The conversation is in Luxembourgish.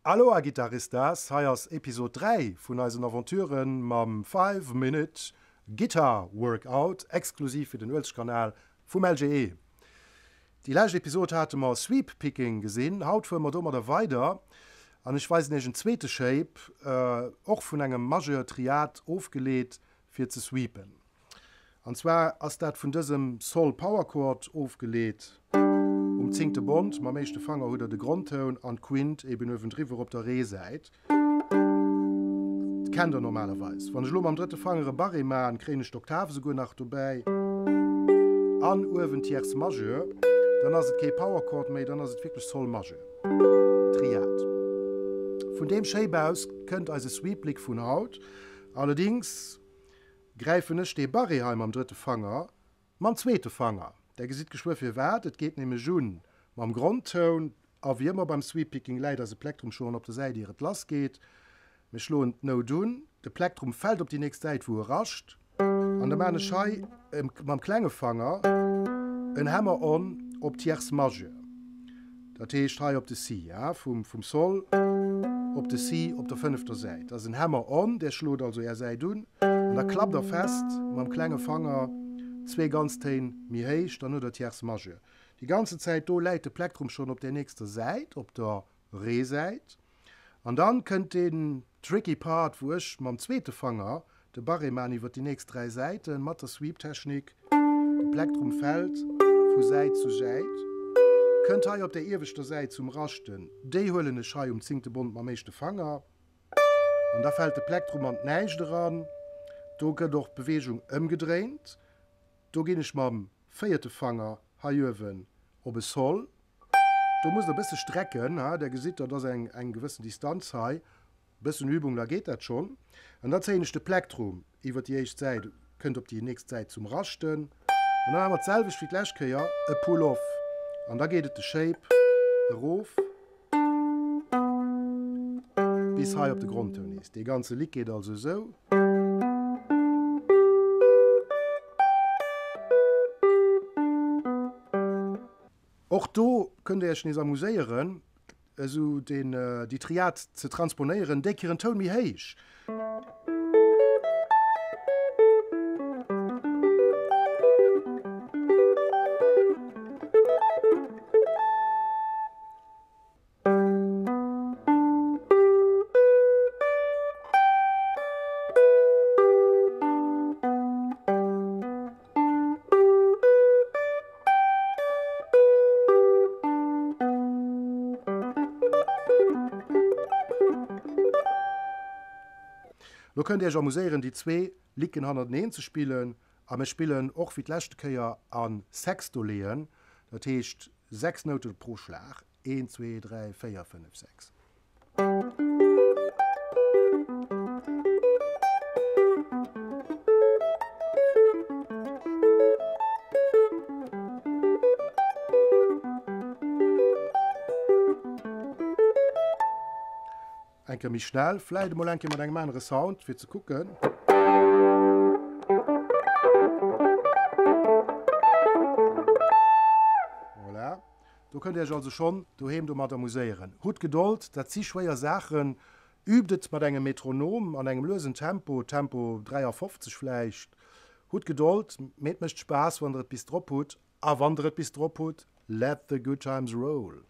Aloha Guitaristas, hei ass Episode 3 vun eisen Aventuren mam 5 Minute Guitar Workout, exklusiv fir den Uelzechtkanal vum LGE. Déi lescht Episode hate mer Sweep Picking gesinn, haut fuere mer domadder weider an ech weisen iech en zweete Shape, och vun engem Majeur Triad ofgeleet, fir ze sweepen. An zwar ass dat vun dësem Sol Power Chord ofgeleet. Um zéngte Bond mam éischte Fanger hutt der de Grondtoun an d'Quint eben uewendriwwer op der Re-Säit. Dat kennt der normalerweis. Wann ech elo mam drëtte Fanger e Barré man, kréien ech d'Oktav esouguer nach dobäi an uewen d'Tierce majeure. Dann ass et kee Power Chord méi, dann ass et wierklech Sol Majeur Triad. Vun deem Shape aus kënnt eise Sweep-Lick vun haut. Allerdings Gräifen ech dee Barré hei mam drëtte Fanger, mam zweete Fanger. Der gesitt geschwë firwat, et geet nämlech un mam Grondtoun, a wéi ëmmer beim Sweep Picking läit eise Plektrum schonn op der Säit ier et lass geet. Mir schloen d'Nout un, de Plektrum fält op déi nächst Säit wou e rascht, an da maan ech hei mam klenge Fanger en Hammer on op d'Tierce majeure. Dat heescht hei op de Si, ja, vum, vum Sol op de Si op der fënnefter Säit. Dat ass en Hammer on, där schlot also Är Säit un an da klappt Der fest mam klenge Fanger zwee ganz Téin méi héich, dann hutt Der Tierce majeure. Déi ganzen Zäit do läit de Plektrum schonn op där nächster Säit, op der Re-Säit. An dann kënnt deen tricky Part, wou ech mam zweete Fanger de Barré maan iwwert déi nächst 3 Säiten mat der Sweep-Technik. De Plektrum fällt vu Säit zu Säit, kënnt hei op der ieweschter Säit zum Raschten. Déi huelen ech hei um zéngte Bond mam éischte Fanger. An da fällt de Plektrum an d'Näischt eran. Do gëtt och d'Beweegung ëmgedréint. Do ginn ech mam véierte Fanger hei uewen op e Sol. Do musst der e bësse strecken, ha, der gesitt, dat ass eng eng gewëssen Distanz hei. Bëssen Übung, da geet dat schonn. An da zéien ech de Plektrum iwwer déi éischt Säit, kënnt op déi nächst Säit zum Raschten. An da maache mer d'selwecht wéi d'lescht Kéier, e Pull-off. An da geet et de Shape erof bis hei op de Grondtoun nees. Dee ganze Lick geet also esou. Och do kënnt der iech nees amuséieren, esou den déi Triad ze transponéieren, déi Kéier en Toun méi héich. Lo kënnt Dir Iech amuséieren déi zwee Licken hannerteneen ze spillen a mir spillen och wéi d'leschte Kéier a Sextoleeën, dat heescht 6 Noute pro Schlag, 1, 2, 3, 4, 5, 6. Eng Kéier méi schnell, vläit emol eng Kéier mat engem anere Sound, fir ze kucken. Voilà. Do kënnt Dir Iech also schonn doheem domat amuséieren. Hutt Gedold, dat si schwéier Saachen. Übt et mat engem Metronom an engem luesen Tempo, Tempo 53 vläicht. Hutt Gedold, mee et mécht Spaass, wann Der et bis drop hutt. A wann Der et bis drop hutt, let the good times roll!